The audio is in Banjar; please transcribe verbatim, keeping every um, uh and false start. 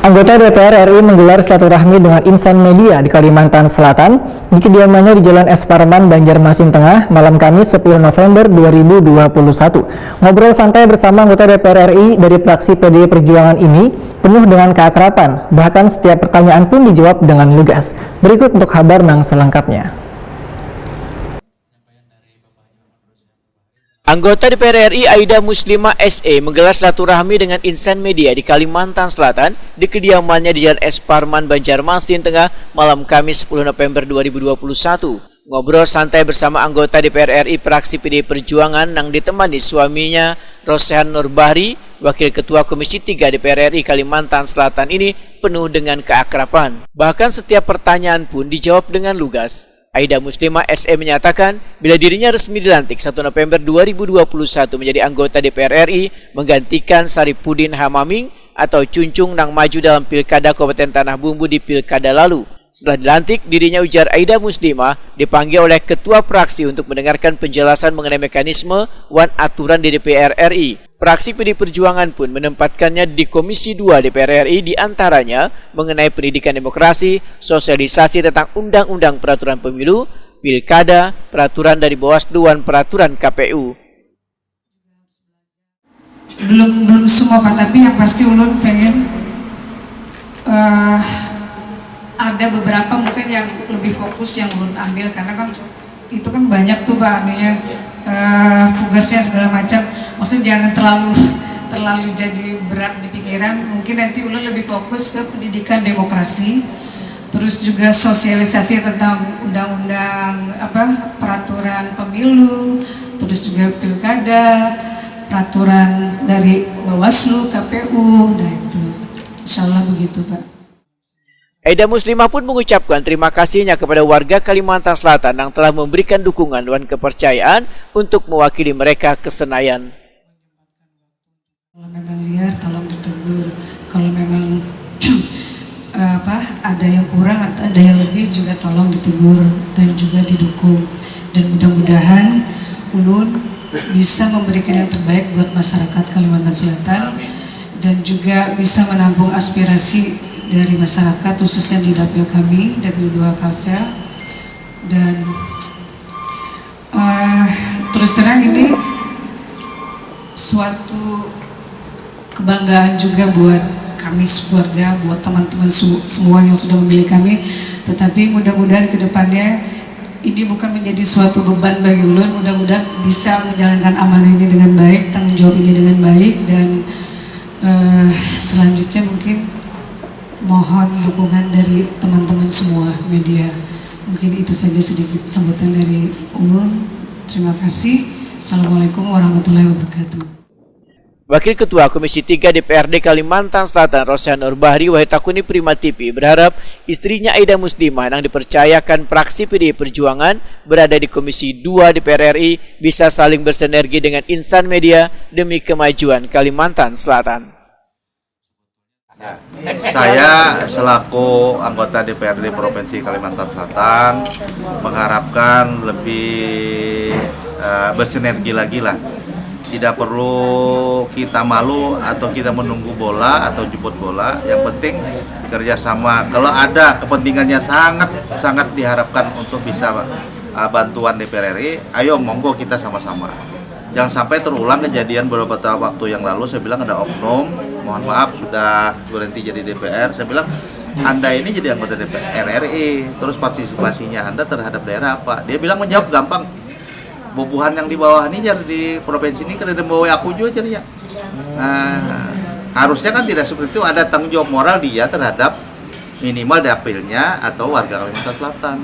Anggota D P R R I menggelar silaturahmi dengan insan media di Kalimantan Selatan di kediamannya di Jalan S Parman, Banjarmasin Tengah, malam Kamis sepuluh November dua ribu dua puluh satu. Ngobrol santai bersama anggota D P R R I dari fraksi P D I Perjuangan ini penuh dengan keakraban, bahkan setiap pertanyaan pun dijawab dengan lugas. Berikut untuk habar nang selengkapnya. Anggota D P R R I Aida Muslimah S E menggelar silaturahmi dengan insan media di Kalimantan Selatan di kediamannya di Jalan S Parman, Banjarmasin Tengah, malam Kamis sepuluh November dua ribu dua puluh satu. Ngobrol santai bersama anggota D P R R I fraksi P D I Perjuangan nang ditemani suaminya, Rosehan Nurbahri, Wakil Ketua Komisi tiga D P R R I Kalimantan Selatan ini penuh dengan keakraban. Bahkan setiap pertanyaan pun dijawab dengan lugas. Aida Muslimah S E menyatakan, bila dirinya resmi dilantik satu November dua ribu dua puluh satu menjadi anggota D P R R I menggantikan Saripudin Hamaming atau Cuncung nang maju dalam Pilkada Kabupaten Tanah Bumbu di Pilkada lalu. Setelah dilantik, dirinya, ujar Aida Muslimah, dipanggil oleh Ketua Fraksi untuk mendengarkan penjelasan mengenai mekanisme wan aturan di D P R R I. Fraksi P D I Perjuangan pun menempatkannya di Komisi dua D P R R I, di antaranya mengenai pendidikan demokrasi, sosialisasi tentang undang-undang peraturan pemilu, pilkada, peraturan dari Bawaslu, wan peraturan K P U. Belum belum semua Pak, tapi yang pasti ulun pengen uh, ada beberapa mungkin yang lebih fokus yang ulun ambil karena kan itu kan banyak tuh Pak anunya uh, tugasnya segala macam. Maksudnya jangan terlalu terlalu jadi berat di pikiran. Mungkin nanti ulun lebih fokus ke pendidikan demokrasi, terus juga sosialisasi tentang undang-undang apa peraturan pemilu, terus juga pilkada, peraturan dari Bawaslu, K P U, nah itu. Insya Allah begitu Pak. Eda Muslimah pun mengucapkan terima kasihnya kepada warga Kalimantan Selatan yang telah memberikan dukungan dan kepercayaan untuk mewakili mereka ke Senayan. Kalau memang liar, tolong ditegur. Kalau memang eh, apa ada yang kurang atau ada yang lebih juga tolong ditegur dan juga didukung. Dan mudah-mudahan ulun bisa memberikan yang terbaik buat masyarakat Kalimantan Selatan dan juga bisa menampung aspirasi dari masyarakat khususnya di dapil kami W dua Kalsel dan uh, terus terang ini suatu kebanggaan juga buat kami sekeluarga, buat teman-teman semua yang sudah memilih kami. Tetapi mudah-mudahan kedepannya ini bukan menjadi suatu beban bagi ulun. Mudah-mudahan bisa menjalankan amanah ini dengan baik, tanggung jawab ini dengan baik, dan uh, selanjutnya mungkin mohon dukungan dari teman-teman semua media. Mungkin itu saja sedikit sambutan dari ulun. Terima kasih. Assalamualaikum warahmatullahi wabarakatuh. Wakil Ketua Komisi tiga D P R D Kalimantan Selatan Rosyhan Nur Bahri wahai takuni Prima T V berharap istrinya Aida Muslimah yang dipercayakan praksi P D I Perjuangan berada di Komisi dua D P R R I bisa saling bersinergi dengan insan media demi kemajuan Kalimantan Selatan. Saya selaku anggota D P R D Provinsi Kalimantan Selatan mengharapkan lebih uh, bersinergi lagi lah. Tidak perlu kita malu atau kita menunggu bola atau jemput bola. Yang penting kerjasama. Kalau ada kepentingannya sangat sangat diharapkan untuk bisa uh, bantuan D P R R I, ayo monggo kita sama-sama. Jangan sampai terulang kejadian beberapa waktu yang lalu, saya bilang ada oknum, mohon maaf sudah berhenti jadi D P R, saya bilang anda ini jadi anggota D P R R I, terus partisipasinya anda terhadap daerah apa? Dia bilang menjawab gampang, bubuhan yang di bawah ini jadi di provinsi ini kena membawa aku juga jadi ya. Nah, harusnya kan tidak seperti itu, ada tanggung jawab moral dia terhadap minimal dapilnya atau warga Kalimantan Selatan.